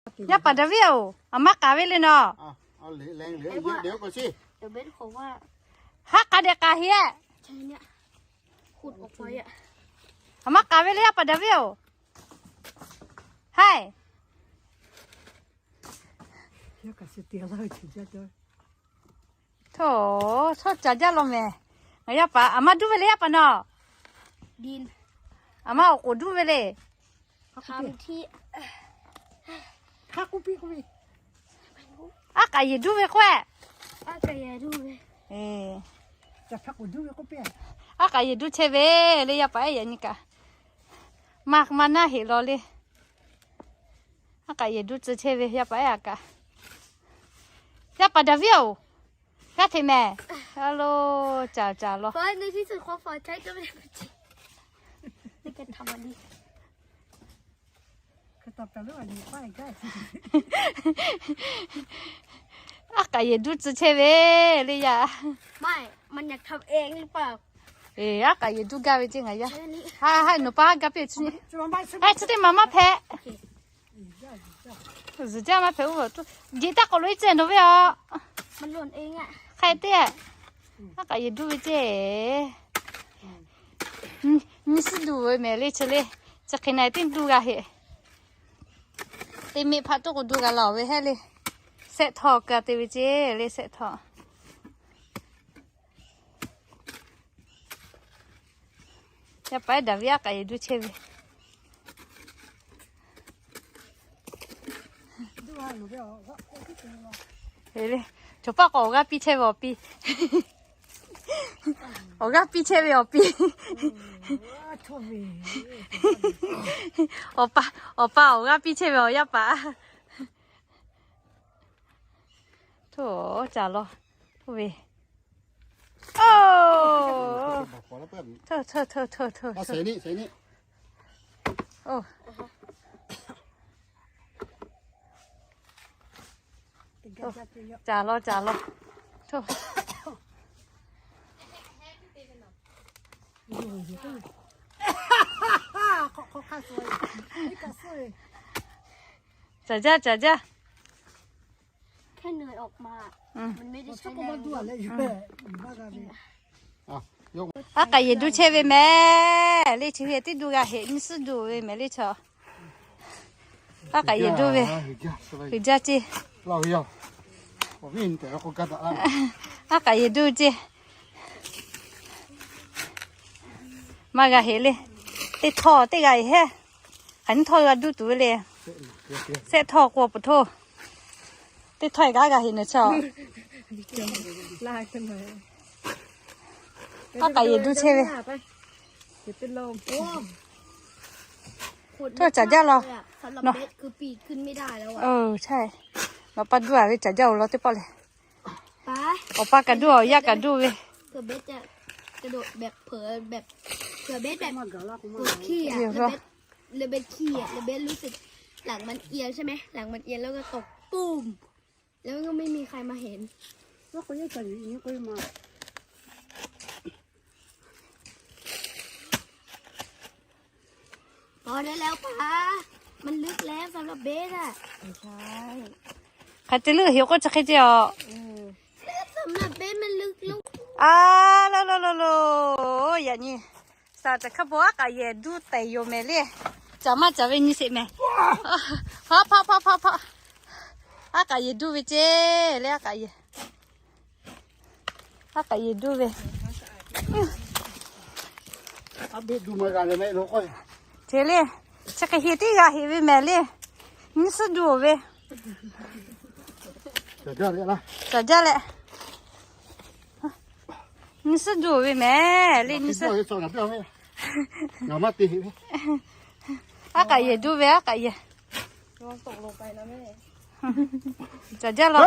Yaˇ paˍ David-oˬ, aˬ maˇ k'aˍ ve le nawˬ. Haˉ k'a dehꞈ k'aˍ heˆ. Aˬ maˇ k'aˍ ve le yaˇ paˍ David-oˬ. Haiˬ. Htawˇ, htawˇ caˍ jaˇ law mehˍ. Ngaˬ yaˇ paˍ, aˬ maˇ duˇ ve le yaˇ paˍ nawˬ. Aˬ maˇ awˬ k'oˍ duˇ ve le. Aˉ k'aˍ yehˬ duˇ ve k'oˆ-e. Aˉ k'aˍ yehˬ duˇ chehˇ ve le yaˇ paˍ ehˉ yaꞈ nyi kaꞈ. Maˇ maˇ naˉ heꞈ law le. Aˉ k'aˍ yehˬ duˇ tcuh chehˇ ve yaˇ paˍ ehˉ aꞈ kaꞈ. Yaˇ paˍ David-oˬ, g'aˇ hteꞈ mehˍ. Hello, caˍ caˍ law. Aˉ k'aˍ yehˬ duˇ tcuh chehˇ ve le yaˇ. Aˉ k'aˍ yehˬ duˇ gaˇ ve ceˇ ngaˬ yaˇ. Haˉ haˉ, nawˬ pa haˉ gaˇ piˇ. Chi teˇ maˬ maˇ hpehꞈ. Zuhˬ jaˇ maˇ hpehꞈ. Uˉ, jeˬ taˇ k'awꞈ lo iˉ ceh nawˬ ve aˬ. Hk'e te, aˉ k'aˍ yehˬ duˇ ve ceˇ. Nyiˇ suhˉ duˇ ve mehˍ le chi le. Chi hk'e na tiˉ duˇ g'a heꞈ. Teˇ meˆ hpaˆ toˆ k'o duˇ g'a laˬ ve hehˉ le. Sehˆ htawˇ ka te ve ceˇ le, sehˆ htawˇ. Yaˇ paˍ ehˉ David aˉ k'aˍ yehˬ duˇ chehˇ ve. Cawˬ paˆ k'o awˬ g'aˇ piˇ chehˇ ve awˬ piˇ. Awˬ g'aˇ piˇ chehˇ ve awˬ piˇ. Awˬ pa, awˬ pa awˬ g'aˇ piˇ chehˇ ve awˬ yaˇ paˍ. Htawˇ, caˍ law. Oˇ ve, oˇ, htawˇ htawˇ htawˇ htawˇ htawˇ. Oˇ, caˍ law caˍ law. Htawˇ, caˍ jaˇ caˍ jaˇ. Aˉ k'aˍ yehˬ duˇ chehˇ ve mehˍ le. Chi ve tiˉ duˇ g'a heꞈ, nyiˇ suhˉ duˇ ve mehˍ le chaw. Aˉ k'aˍ yehˬ duˇ ve, uiˍ jaˇ ceˇ. Aˉ k'aˍ yehˬ duˇ ceˇ. Maˇ g'a heꞈ le. Teˇ htawˇ teˇ g'a heꞈ hehˉ. Hk'aˬ nyiˇ htawˇ g'a duˇ tuˬ ve le. Sehˆ htawˇ k'o peuˬ htoˇ. Teˇ htawˇ g'a g'a heꞈ naˬ chaw. Aˉ k'aˍ yehˬ duˇ chehˇ ve. Htawˇ caˍ jaˇ law. Nawˬ pa duˇ a ve caˍ jaˇ-oˬ law teˇ pawˆ le. Awˬ pa kaꞈ duˇ, awˬ yaˇ kaꞈ duˇ ve. แล้วก็ไม่มีใครมาเห็น พอได้แล้วป๋า มันลึกแล้วสำหรับเบสอ่ะ ใช่ ใครจะเลือกเหวก็จะใครจะออก เออ สำหรับเบสมันลึกแล้ว อ่า โล โล โล โล อย่างนี้ Saˍ teꞈ hk'a bon aˉ k'aˍ yehˬ duˇ tehꞈ yoˬ mehˍ le. Caˍ maˇ caˍ ve nyi sheˍ mehˍ. Hpaˆ hpaˆ hpaˆ hpaˆ hpaˆ. Aˉ k'aˍ yehˬ duˇ ve ceˇ le, aˉ k'aˍ yehˬ. Aˉ k'aˍ yehˬ duˇ ve. Ceˇ le, chi hk'e heˍ tiˉ g'a heˍ ve mehˍ le. Nyiˇ suhˉ duˇ-oˬ ve. Caˍ jaˇ leh. Nyiˇ suhˉ duˇ-oˬ ve mehˍ le, nyiˇ suhˉ. Aˉ k'aˍ yehˬ duˇ ve, aˉ k'aˍ yehˬ. Caˍ jaˇ law.